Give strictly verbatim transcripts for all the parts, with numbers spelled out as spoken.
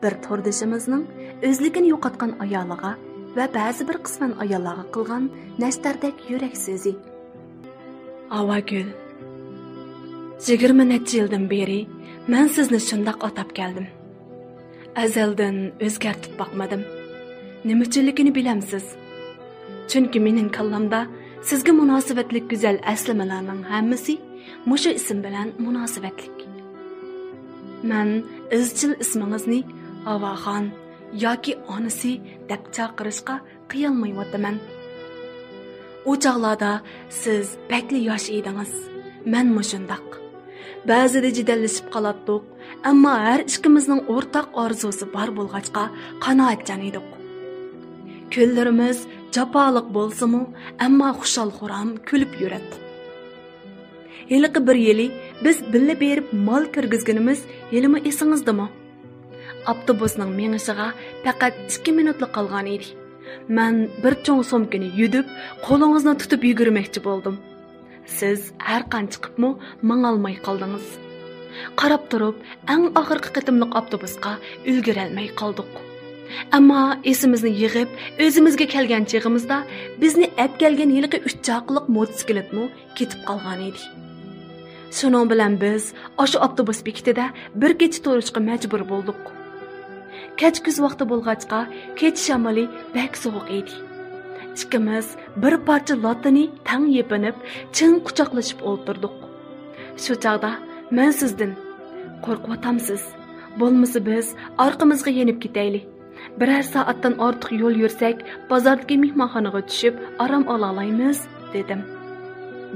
بىر توردىشىمىزنىڭ ئۆزلۈكىنى يوقاتقان ئايالىغا ۋە بەزى بىر قىسمەن ئاياللارغا قىلغان نەشتەردەك يۈرەك سۆزى. ئاۋاگۈل، يىگىرمە نەچچە يىلدىن بېرى مەن سىزنى شۇنداق ئاتاپ كەلدىم. ئەزەلدىن ئۆزگەرتىپ باقمىدىم. نېمە ئۈچۈنلۈكىنى بىلەمسىز؟ چۈنكى مېنىڭ كاللامدا سىزگە مۇناسىۋەتلىك گۈزەل ئەسلىمىلەرنىڭ ھەممىسى مۇشۇ ئىسىم بىلەن مۇناسىۋەتلىك. مەن ئىزچىل ئىسمىڭىزنى ھاۋاخان ياكى ئانىسى دەپ چاقىرىشقا قىيالمايۋاتىمەن. ئۇ چاغلاردا سىز بەكلا ياش ئىدىڭىز. مەنمۇ شۇنداق. بەزىدە جېدەللىشىپ قالاتتۇق، ئەمما ھەر ئىككىمىزنىڭ ئورتاق ئارزۇسى بار بولغاچقا قانائەتچان ئىدۇق. كۈنلىرىمىز جاپالىق بولسىمۇ، ئەمما خۇشال-خۇرام كۈلۈپ يۈرەتتۇق. ھېلىقى بىر يىلى بىز بىللە بېرىپ مال كىرگۈزگىنىمىز ھېلىمۇ ئېسىڭىزدىمۇ؟ ئاپتوبۇسنىڭ مېڭىشىغا پەقەت ئىككى مىنۇتلا قالغان ئىدى. مەن بىر چوڭ سومكىنى يۈدۈپ، قولىڭىزنى تۇتۇپ يۈگۈرمەكچى بولدۇم. سىز ھەر قانچە قىپمۇ ماڭالماي قالدىڭىز. قاراپ تۇرۇپ، ئەڭ ئاخىرقى قېتىملىق ئاپتوبۇسقا ئۈلگۈرەلمەي قالدۇق. ئەمما ئېسىمىزنى يىغىپ، ئۆزىمىزگە كەلگەن چېغىمىزدا، بىزنى ئەپ كەلگەن ھېلىقى ئۈچ چاقىلىق موتوسىكلىتمۇ كېتىپ قالغان ئىدى. شۇنىڭ بىلەن بىز ئاشۇ ئاپتوبۇس بېكىتىدە بىر كېچە تۇرۇشقا مەجبۇر بولدۇق. كەچ كۈز ۋاقتى بولغاچقا، كېچە شامىلى بەك سوغۇق ئىدى. ئىككىمىز بىر پارچە لاتتىنى تەڭ يېپىنىپ، چىڭ قۇچاقلىشىپ ئولتۇردۇق. شۇ چاغدا مەن سىزدىن، «قورقۇۋاتامسىز؟ بولمىسا بىز ئارقىمىزغا يېنىپ كېتەيلى. بىرەر سائەتتىن ئارتۇق يول يۈرسەك، بازاردىكى مېھمانخانىغا چۈشۈپ ئارام ئالالايمىز» دېدىم.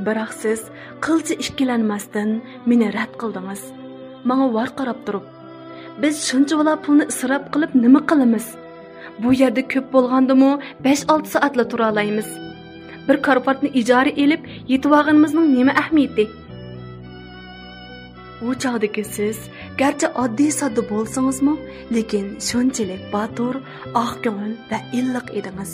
بىراق سىز قىلچە ئىككىلەنمەستىن مېنى رەت قىلدىڭىز. ماڭا ۋارقىراپ تۇرۇپ، «بىز شۇنچىۋالا پۇلنى ئىسراپ قىلىپ نېمە قىلىمىز؟ بۇ يەردە كۆپ بولغاندىمۇ بەش-ئالتە سائەتلا تۇرالايمىز. بىر كارپاتنى ئىجارە ئېلىپ يېتىۋالغىنىمىزنىڭ نېمە ئەھمىيىتى؟» ئۇ چاغدىكى سىز گەرچە ئاددىي-ساددا بولسىڭىزمۇ، لېكىن شۇنچىلىك باتۇر، ئاق كۆڭۈل ۋە ئىللىق ئىدىڭىز.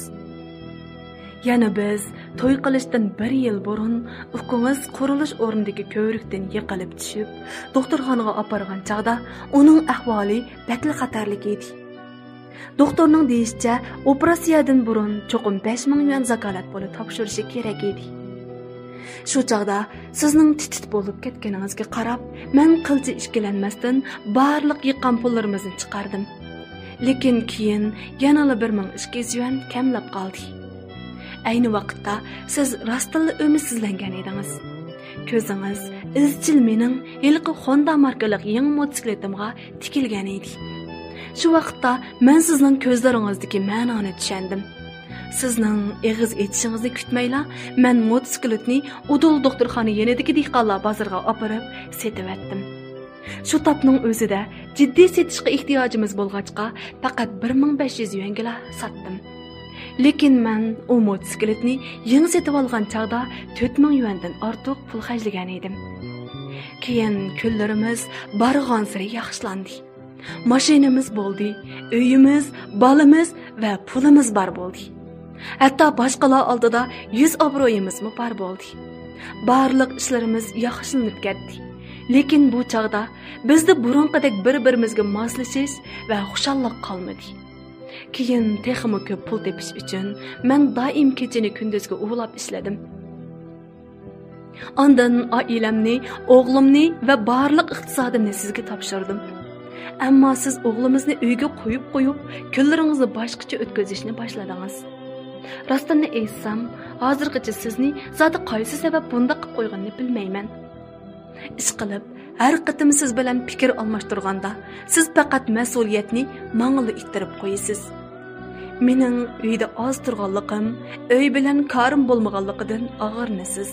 يەنە بىز توي قىلىشتىن بىر يىل بۇرۇن ئۇكىڭىز قۇرۇلۇش ئورنىدىكى كۆۋرۈكتىن يىقىلىپ چۈشۈپ، دوختۇرخانىغا ئاپارغان چاغدا ئۇنىڭ ئەھۋالى بەكلا خەتەرلىك ئىدى. دوختۇرنىڭ دېيىشىچە، ئوپېراتسىيەدىن بۇرۇن چوقۇم بەش مىڭ يۈەن زاكالەت پۇلى تاپشۇرۇشى كېرەك ئىدى. شۇ چاغدا سىزنىڭ تىت-تىت بولۇپ كەتكىنىڭىزگە قاراپ، مەن قىلچە ئىككىلەنمەستىن بارلىق يىغقان پۇللىرىمىزنى چىقاردىم. لېكىن كېيىن يەنىلا بىر مىڭ ئىككى يۈز يۈەن كەملەپ قالدى. ئەينى ۋاقىتتا سىز راستتىنلا ئۈمىدسىزلەنگەن ئىدىڭىز. كۆزىڭىز ئىزچىل مېنىڭ ھېلىقى خوندا ماركىلىق يېڭى موتوسىكلىتىمغا تىكىلگەن ئىدى. شۇ ۋاقىتتا مەن سىزنىڭ كۆزلىرىڭىزدىكى مەنانى چۈشەندىم. سىزنىڭ ئېغىز ئېچىشىڭىزنى كۈتمەيلا، مەن موتوسىكلىتنى ئۇدۇل دوختۇرخانا يېنىدىكى دېھقانلار بازىرىغا ئاپىرىپ سېتىۋەتتىم. شۇ تاپنىڭ ئۆزىدە جىددىي سېتىشقا ئېھتىياجىمىز بولغاچقا، پەقەت بىر مىڭ بەش يۈز يۈەنگىلا ساتتىم. لېكىن مەن ئۇ موتوسىكلىتنى يېڭى سېتىۋالغان چاغدا تۆت مىڭ يۈەندىن ئارتۇق پۇل خەجلىگەن ئىدىم. كېيىن كۈنلىرىمىز بارغانسېرى ياخشىلاندى. ماشىنىمىز بولدى، ئۆيىمىز، بالىمىز ۋە پۇلىمىز بار بولدى. ھەتتا باشقىلار ئالدىدا يۈز ئابرۇيىمىزمۇ بار بولدى. بارلىق ئىشلىرىمىز ياخشىلىنىپ كەتتى. لېكىن بۇ چاغدا بىزدە بۇرۇنقىدەك بىر-بىرىمىزگە ماسلىشىش ۋە خۇشاللىق قالمىدى. كېيىن تېخىمۇ كۆپ پۇل تېپىش ئۈچۈن مەن دائىم كېچىنى كۈندۈزگە ئۇلاپ ئىشلىدىم. ئاندىن ئائىلەمنى، ئوغلۇمنى ۋە بارلىق ئىقتىسادىمنى سىزگە تاپشۇردۇم. ئەمما سىز ئوغلىمىزنى ئۆيگە قويۇپ قويۇپ، كۈنلىرىڭىزنى باشقىچە ئۆتكۈزۈشنى باشلىدىڭىز. راستىنى ئېيتسام، ھازىرغىچە سىزنى زادى قايسى سەۋەب بۇنداق قىلىپ قويغىنىنى بىلمەيمەن. ئىشقىلىپ، ھەر قېتىم سىز بىلەن پىكىر ئالماشتۇرغاندا، سىز پەقەت مەسئۇلىيەتنى ماڭىلا ئىتتىرىپ قويىسىز. مېنىڭ ئۆيدە ئاز تۇرغانلىقىم، ئۆي بىلەن كارىم بولمىغانلىقىدىن ئاغرىنىسىز.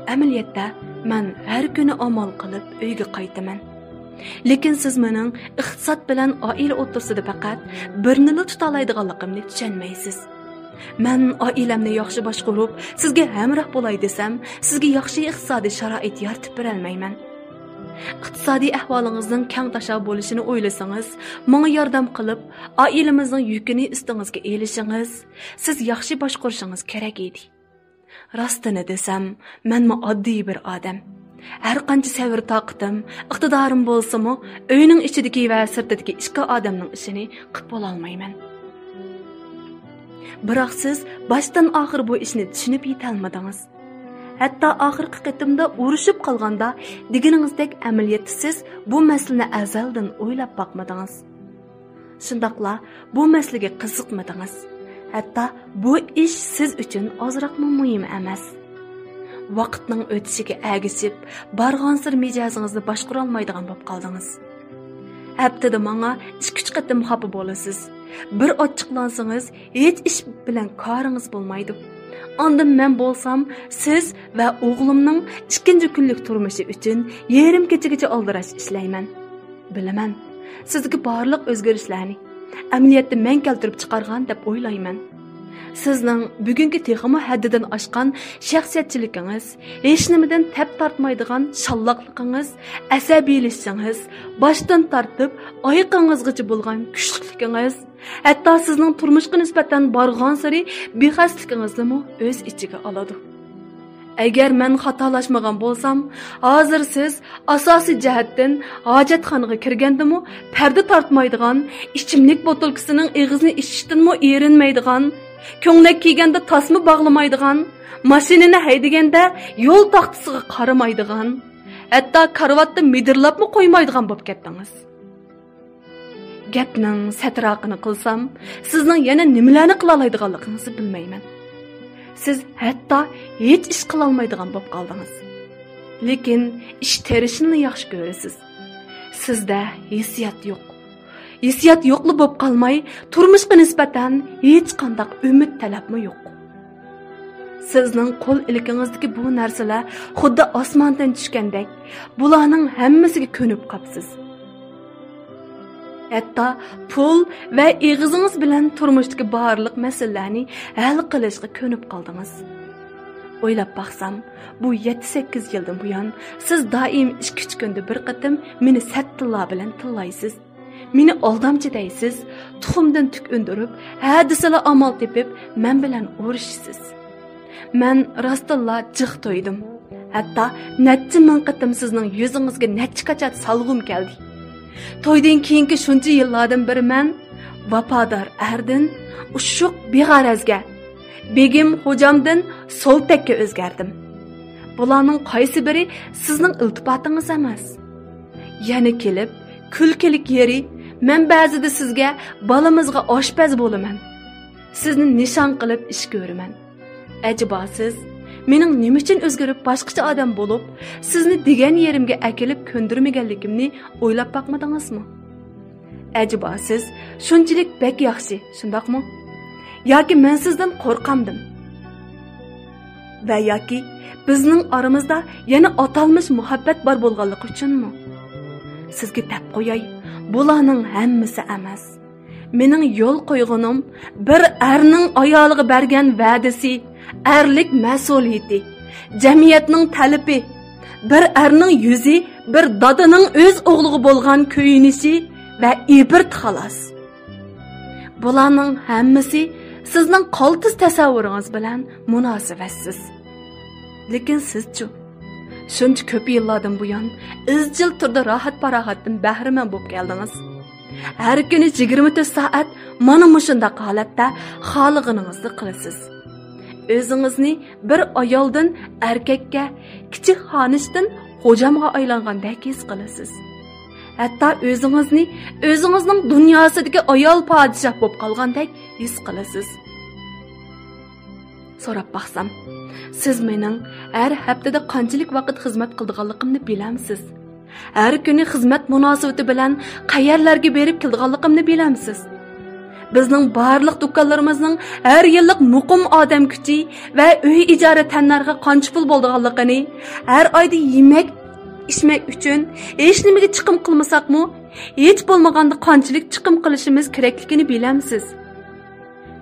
ئەمەلىيەتتە، مەن ھەر كۈنى ئامال قىلىپ ئۆيگە قايتىمەن. لېكىن سىز مېنىڭ ئىقتىساد بىلەن ئائىلە ئوتتۇرىسىدا پەقەت بىرنىلا تۇتالايدىغانلىقىمنى چۈشەنمەيسىز. مەن ئائىلەمنى ياخشى باشقۇرۇپ، سىزگە ھەمراھ بولاي دېسەم، سىزگە ياخشى ئىقتىسادىي شارائىت يارىتىپ بېرەلمەيمەن. ئىقتىسادىي ئەھۋالىڭىزنىڭ كەڭ تاشا بولۇشىنى ئويلىسىڭىز، ماڭا ياردەم قىلىپ، ئائىلىمىزنىڭ يۈكىنى ئۈستىڭىزگە ئېلىشىڭىز، سىز ياخشى باشقۇرۇشىڭىز كېرەك ئىدى. راستىنى دېسەم، مەنمۇ ئاددىي بىر ئادەم. ھەر قانچە سەۋر-تاقىتىم، ئىقتىدارىم بولسىمۇ، ئۆينىڭ ئىچىدىكى ۋە سىرتىدىكى ئىككى ئادەمنىڭ ئىشىنى قىپ بولالمايمەن. بىراق سىز باشتىن ئاخىر بۇ ئىشنى چۈشىنىپ يېتەلمىدىڭىز. ھەتتا ئاخىرقى قېتىمدا ئۇرۇشۇپ قالغاندا، دېگىنىڭىزدەك ئەمەلىيەتتە سىز بۇ مەسىلىنى ئەزەلدىن ئويلاپ باقمىدىڭىز. شۇنداقلا بۇ مەسىلىگە قىزىقمىدىڭىز. ھەتتا بۇ ئىش سىز ئۈچۈن ئازراقمۇ مۇھىم ئەمەس. ۋاقىتنىڭ ئۆتۈشىگە ئەگىشىپ، بارغانسېرى مىجەزىڭىزنى باشقۇرالمايدىغان بولۇپ قالدىڭىز. ھەپتىدە ماڭا ئىككى-ئۈچ قېتىم خاپا بولىسىز. بىر ئاچچىقلانسىڭىز، ھېچ ئىش بىلەن كارىڭىز بولمايدۇ. ئاندىن مەن بولسام، سىز ۋە ئوغلۇمنىڭ ئىككىنچى كۈنلۈك تۇرمۇشى ئۈچۈن يېرىم كېچىگىچە ئالدىراش ئىشلەيمەن. بىلىمەن، سىزدىكى بارلىق ئۆزگىرىشلەرنى ئەمەلىيەتتە مەن كەلتۈرۈپ چىقارغان دەپ ئويلايمەن. سىزنىڭ بۈگۈنكى تېخىمۇ ھەددىدىن ئاشقان شەخسىيەتچىلىكىڭىز، ھېچنېمىدىن تەپ تارتمايدىغان شاللاقلىقىڭىز، ئەسەبىيلىشىشىڭىز، باشتىن تارتىپ ئايىقىڭىزغىچە بولغان كۈچلۈكلۈكىڭىز، ھەتتا سىزنىڭ تۇرمۇشقا نىسبەتەن بارغانسېرى بىخەستىلىكىڭىزنىمۇ ئۆز ئىچىگە ئالىدۇ. ئەگەر مەن خاتالاشمىغان بولسام، ھازىر سىز ئاساسىي جەھەتتىن ھاجەتخانىغا كىرگەندىمۇ پەردە تارتمايدىغان، ئىچىملىك بوتۇلكىسىنىڭ ئېغىزىنى ئېچىشتىنمۇ ئېرىنمەيدىغان، كۆڭلەك كىيگەندە تاسما باغلىمايدىغان، ماشىنىنى ھەيدىگەندە يول تاختىسىغا قارىمايدىغان، ھەتتا كارىۋاتتا مىدىرلاپمۇ قويمايدىغان بولۇپ كەتتىڭىز. گەپنىڭ سەتراقىنى قىلسام، سىزنىڭ يەنە نېمىلەرنى قىلالايدىغانلىقىڭىزنى بىلمەيمەن. سىز ھەتتا ھېچ ئىش قىلالمايدىغان بولۇپ قالدىڭىز. لېكىن ئىش تېرىشنىلا ياخشى كۆرىسىز. سىزدە ھېسسىيات يوق. ھېسسىيات يوقلا بولۇپ قالماي، تۇرمۇشقا نىسبەتەن ھېچقانداق ئۈمىد تەلەپمۇ يوق. سىزنىڭ قول ئىلكىڭىزدىكى بۇ نەرسىلەر خۇددى ئاسماندىن چۈشكەندەك، بۇلارنىڭ ھەممىسىگە كۆنۈپ قاپسىز. ھەتتا پۇل ۋە ئېغىزىڭىز بىلەن تۇرمۇشتىكى بارلىق مەسىلىلەرنى ھەل قىلىشقا كۆنۈپ قالدىڭىز. ئويلاپ باقسام، بۇ يەتتە-سەككىز يىلدىن بۇيان سىز دائىم ئىككى-ئۈچ كۈندە بىر قېتىم مېنى سەت تىللا بىلەن تىللايسىز. مېنى ئالدامچى دەيسىز، تۇخۇمدىن تۈك ئۈندۈرۈپ، ھە دېسىلا ئامال تېپىپ، مەن بىلەن ئۇرۇشىسىز. مەن راستتىنلا جىق تويدۇم. ھەتتا نەچچە مىڭ قېتىم سىزنىڭ يۈزىڭىزگە نەچچە كاچات سالغۇم كەلدى. تويدىن كېيىنكى شۇنچە يىللاردىن بېرى مەن ۋاپادار ئەردىن ئۇششۇق بىغەرەزگە، بېگىم خوجامدىن سولتەككە ئۆزگەردىم. بۇلارنىڭ قايسى بىرى سىزنىڭ ئىلتىپاتىڭىز ئەمەس؟ يەنە كېلىپ، كۈلكىلىك يېرى، مەن بەزىدە سىزگە، بالىمىزغا ئاشپەز بولىمەن. سىزنى نىشان قىلىپ ئىش كۆرىمەن. ئەجەبا سىز مېنىڭ نېمە ئۈچۈن ئۆزگىرىپ باشقىچە ئادەم بولۇپ، سىزنى دېگەن يېرىمگە ئەكېلىپ كۆندۈرمىگەنلىكىمنى ئويلاپ باقمىدىڭىزمۇ؟ ئەجەبا سىز شۇنچىلىك بەك ياخشى، شۇنداقمۇ؟ ياكى مەن سىزدىن قورقامدىم؟ ۋە ياكى بىزنىڭ ئارىمىزدا يەنە ئاتالمىش مۇھەببەت بار بولغانلىقى ئۈچۈنمۇ؟ سىزگە دەپ قوياي، بۇلارنىڭ ھەممىسى ئەمەس. مېنىڭ يول قويغىنىم بىر ئەرنىڭ ئايالىغا بەرگەن ۋەدىسى، ئەرلىك مەسئۇلىيىتى، جەمئىيەتنىڭ تەلىپى، بىر ئەرنىڭ يۈزى، بىر دادىنىڭ ئۆز ئوغلىغا بولغان كۆيۈنۈشى ۋە ئىبرىتى خالاس. بۇلارنىڭ ھەممىسى سىزنىڭ قالتىس تەسەۋۋۇرىڭىز بىلەن مۇناسىۋەتسىز. لېكىن سىزچۇ؟ شۇنچە كۆپ يىللاردىن بۇيان ئىزچىل تۈردە راھەت-پاراغەتتىن بەھرىمەن بولۇپ كەلدىڭىز. ھەر كۈنى يىگىرمە تۆت سائەت مانا مۇشۇنداق ھالەتتە خالىغىنىڭىزنى قىلىسىز. ئۆزىڭىزنى بىر ئايالدىن ئەركەككە، كىچىك خانىشتىن خوجامغا ئايلانغاندەك ھېس قىلىسىز. ھەتتا ئۆزىڭىزنى ئۆزىڭىزنىڭ دۇنياسىدىكى ئايال پادىشاھ بولۇپ قالغاندەك ھېس قىلىسىز. سوراپ باقسام، سىز مېنىڭ ھەر ھەپتىدە قانچىلىك ۋاقىت خىزمەت قىلىدىغانلىقىمنى بىلەمسىز؟ ھەر كۈنى خىزمەت مۇناسىۋىتى بىلەن قەيەرلەرگە بېرىپ كېلىدىغانلىقىمنى بىلەمسىز؟ بىزنىڭ بارلىق دۇكانلىرىمىزنىڭ ھەر يىللىق مۇقىم ئادەم كۈچى ۋە ئۆي ئىجارە تەننەرخى قانچە پۇل بولىدىغانلىقىنى، ھەر ئايدا يېمەك، ئىچمەك ئۈچۈن ھېچنېمىگە چىقىم قىلمىساقمۇ، ھېچ بولمىغاندا قانچىلىك چىقىم قىلىشىمىز كېرەكلىكىنى بىلەمسىز؟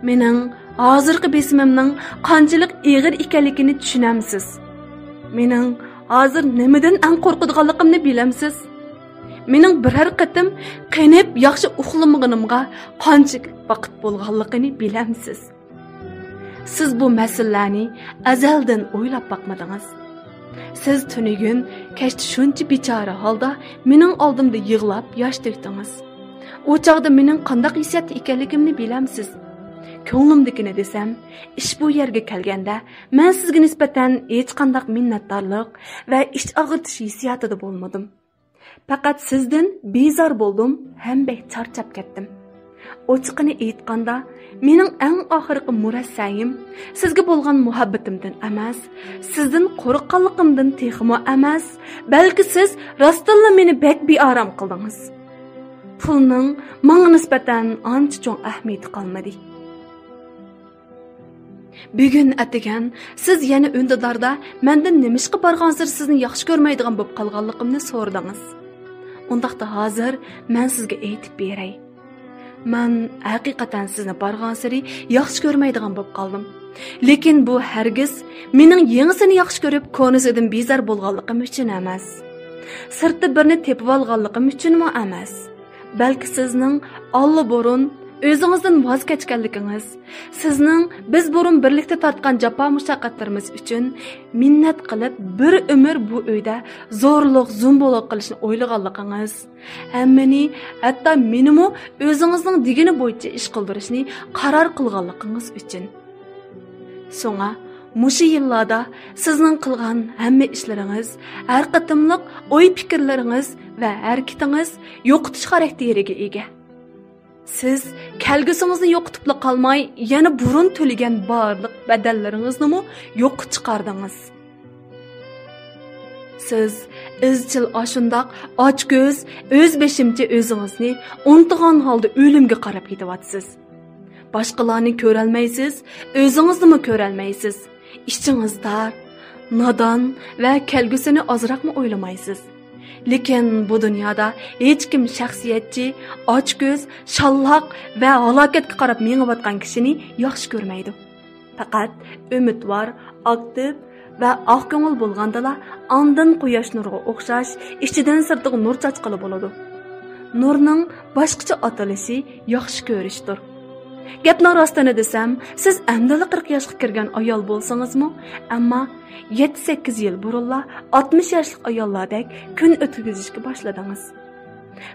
مېنىڭ ھازىرقى بېسىمىمنىڭ قانچىلىك ئېغىر ئىكەنلىكىنى چۈشىنەمسىز؟ مېنىڭ ھازىر نېمىدىن ئەڭ قورقىدىغانلىقىمنى بىلەمسىز؟ مېنىڭ بىرەر قېتىم قېنىپ ياخشى ئۇخلىمىغىنىمغا قانچە ۋاقىت بولغانلىقىنى بىلەمسىز؟ سىز بۇ مەسىلىلەرنى ئەزەلدىن ئويلاپ باقمىدىڭىز. سىز تۈنۈگۈن كەچتە شۇنچە بىچارە ھالدا مېنىڭ ئالدىمدا يىغلاپ ياش تۆكتىڭىز. ئۇ چاغدا مېنىڭ قانداق ھېسسىياتتا ئىكەنلىكىمنى بىلەمسىز؟ كۆڭلۈمدىكىنى دېسەم، ئىش بۇ يەرگە كەلگەندە، مەن سىزگە نىسبەتەن ھېچقانداق مىننەتدارلىق ۋە ئىچ ئاغرىتىش ھېسسىياتىدا بولمىدىم. پەقەت سىزدىن بىزار بولدۇم ھەم بەك چارچاپ كەتتىم. ئوچۇقىنى ئېيتقاندا، مېنىڭ ئەڭ ئاخىرقى مۇرەسسەيىم سىزگە بولغان مۇھەببىتىمدىن ئەمەس، سىزدىن قورققانلىقىمدىن تېخىمۇ ئەمەس، بەلكى سىز راستتىنلا مېنى بەك بىئارام قىلدىڭىز. پۇلنىڭ ماڭا نىسبەتەن ئانچە چوڭ ئەھمىيىتى قالمىدى. بۈگۈن ئەتىگەن سىز يەنە ئۈندىداردا مەندىن نېمىشقا بارغانسېرى سىزنى ياخشى كۆرمەيدىغان بولۇپ قالغانلىقىمنى سورىدىڭىز. ئۇنداقتا ھازىر مەن سىزگە ئېيتىپ بېرەي. مەن ھەقىقەتەن سىزنى بارغانسېرى ياخشى كۆرمەيدىغان بولۇپ قالدىم. لېكىن بۇ ھەرگىز مېنىڭ يېڭىسىنى ياخشى كۆرۈپ، كونىسىدىن بىزار بولغانلىقىم ئۈچۈن ئەمەس. سىرتتا بىرنى تېپىۋالغانلىقىم ئۈچۈنمۇ ئەمەس. بەلكى سىزنىڭ ئاللىبۇرۇن ئۆزىڭىزدىن ۋاز كەچكەنلىكىڭىز، سىزنىڭ بىز بۇرۇن بىرلىكتە تارتقان جاپا مۇشەققەتلىرىمىز ئۈچۈن مىننەت قىلىپ، بىر ئۆمۈر بۇ ئۆيدە زورلۇق، زومبۇلۇق قىلىشنى ئويلىغانلىقىڭىز، ھەممىنى، ھەتتا مېنىمۇ ئۆزىڭىزنىڭ دېگىنى بويىچە ئىش قىلدۇرۇشنى قارار قىلغانلىقىڭىز ئۈچۈن. شۇڭا مۇشۇ يىللاردا سىزنىڭ قىلغان ھەممە ئىشلىرىڭىز، ھەر قېتىملىق ئوي-پىكىرلىرىڭىز ۋە ھەرىكىتىڭىز يوقىتىش خاراكتېرىگە ئىگە. سىز كەلگۈسىڭىزنى يوقىتىپلا قالماي، يەنە بۇرۇن تۆلىگەن بارلىق بەدەللىرىڭىزنىمۇ يوققا چىقاردىڭىز. سىز ئىزچىل ئاشۇنداق ئاچكۆز، ئۆزبېشىمچە ئۆزىڭىزنى ئۇنتۇغان ھالدا ئۆلۈمگە قاراپ كېتىۋاتىسىز. باشقىلارنى كۆرەلمەيسىز، ئۆزىڭىزنىمۇ كۆرەلمەيسىز. ئىچىڭىز تار، نادان ۋە كەلگۈسىنى ئازراقمۇ ئويلىمايسىز. لېكىن بۇ دۇنيادا ھېچكىم شەخسىيەتچى، ئاچكۆز، شاللاق ۋە ھالاكەتكە قاراپ مېڭىۋاتقان كىشىنى ياخشى كۆرمەيدۇ. پەقەت ئۈمىدۋار، ئاكتىپ ۋە ئاق كۆڭۈل بولغاندىلا ئاندىن قۇياش نۇرىغا ئوخشاش ئىچىدىن سىرتىغا نۇر چاچقىلى بولىدۇ. نۇرنىڭ باشقىچە ئاتىلىشى ياخشى كۆرۈشتۇر. گەپنىڭ راستىنى دېسەم، سىز ئەمدىلا قىرىق ياشقا كىرگەن ئايال بولسىڭىزمۇ، ئەمما يەتتە-سەككىز يىل بۇرۇنلا ئاتمىش ياشلىق ئاياللاردەك كۈن ئۆتكۈزۈشكە باشلىدىڭىز.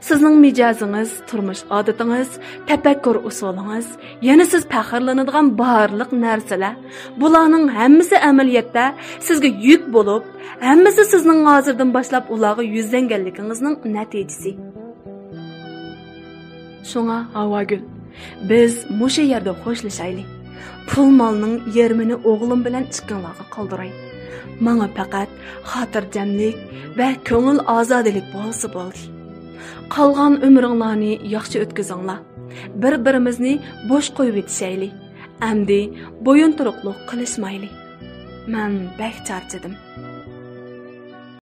سىزنىڭ مىجەزىڭىز، تۇرمۇش ئادىتىڭىز، تەپەككۇر ئۇسۇلىڭىز، يەنە سىز پەخىرلىنىدىغان بارلىق نەرسىلەر، بۇلارنىڭ ھەممىسى ئەمەلىيەتتە سىزگە يۈك بولۇپ، ھەممىسى سىزنىڭ ھازىردىن باشلاپ ئۇلارغا يۈزلەنگەنلىكىڭىزنىڭ نەتىجىسى. شۇڭا، ھاۋاگۈل، بىز مۇشۇ يەردە خوشلىشايلى. پۇل-مالنىڭ يېرىمىنى ئوغلۇم بىلەن ئىككىڭلارغا قالدۇراي. ماڭا پەقەت خاتىرجەملىك ۋە كۆڭۈل ئازادىلىك بولسا بولدى. قالغان ئۆمرۈڭلارنى ياخشى ئۆتكۈزۈڭلار. بىر-بىرىمىزنى بوش قويۇۋېتىشەيلى. ئەمدى بويۇنتۇرۇقلۇق قىلىشمايلى. مەن بەك چارچىدىم.